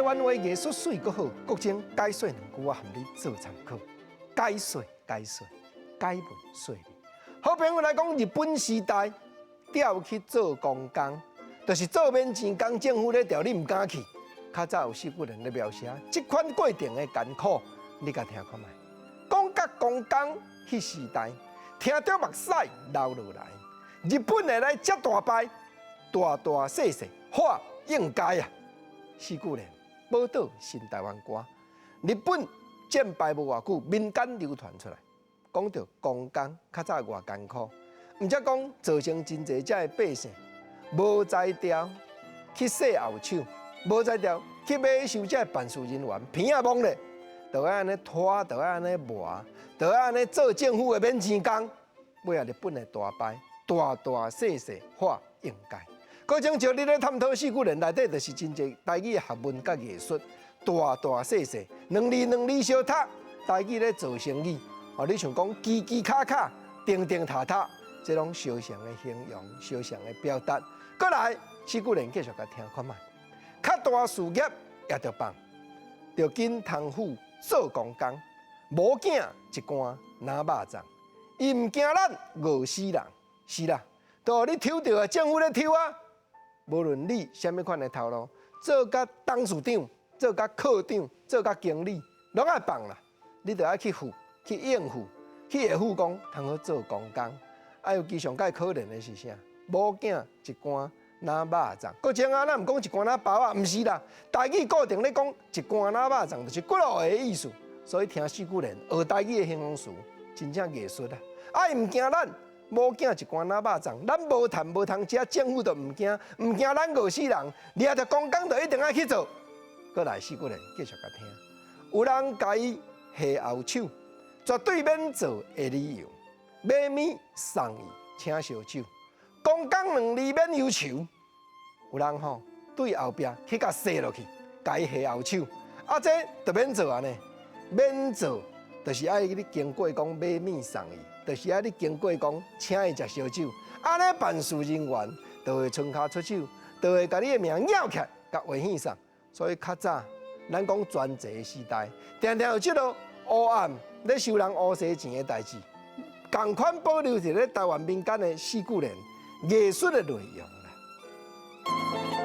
灣話藝術媠閣好，國珍解說兩句，我含你做參考。解說解說解文說理。好朋友來講，日本時代調去做公工，就是做免錢工，政府咧調你毋敢去。較早有四句聯咧描寫，這款過程的艱苦，你共聽看覓。講甲公工彼時代，聽著目屎流落來。日本的來遮大敗，大大細細劃應該啊！四句聯，寶島新台灣歌。日本戰敗無偌久，民間流傳出來，講著公工較早偌艱苦，毋則講造成真濟遮的百姓無才調去洗後手，無才調去買收遮的辦事人員，鼻仔摸咧，就愛按呢拖，就愛按呢磨，就愛按呢做政府的免錢工。尾仔日本的大敗，大大細細劃應該。閣種照你咧探討四句聯內底，就是真濟台語的學問佮藝術，大大細細兩字兩字相讀，台語咧做生意，哦，你像講嘰嘰卡卡、叮叮塔塔，這攏相像的形容、相像的表達。閣來四句聯繼續共聽看覓，較大事業也著放，著緊通府做公工，某囝一竿若肉粽，伊毋驚咱餓死人，是啦，都予你抽著啊，政府咧抽啊。無論你啥物款的頭路，做甲董事長，做甲課長，做甲經理，攏愛放啦。你著愛去付，去應付，去會付講通好做公工。啊，尤其上蓋可憐的是啥？某囝一竿若肉粽，閣前啊，咱毋講一竿若包仔，毋是啦。台語固定咧講一竿若肉粽，就是骨落的意思。所以聽四句聯學台語的形容詞，真正藝術啊！啊，伊毋驚咱。某囝一竿若肉粽，咱無趁無通食，政府就毋驚，毋驚咱餓死人，掠著公工就一定愛去做。閣來四句聯，繼續共聽。有人共伊下後手，絕對免做的理由。買物送伊，請燒酒。公工兩字免憂愁。有人吼對後壁去共踅落去，共伊下後手。啊，這就免做按呢，免做，就是愛你經過講買物送伊。就是愛你經過講，請伊食燒酒，按呢辦事人員就會伸跤出手，就會共你的名搲起來，共畫線上。所以較早，咱講專制的時代，定定有這个烏暗咧收人烏紗錢的代誌，仝款保留佇咧台灣民間的四句聯藝術的內容啦。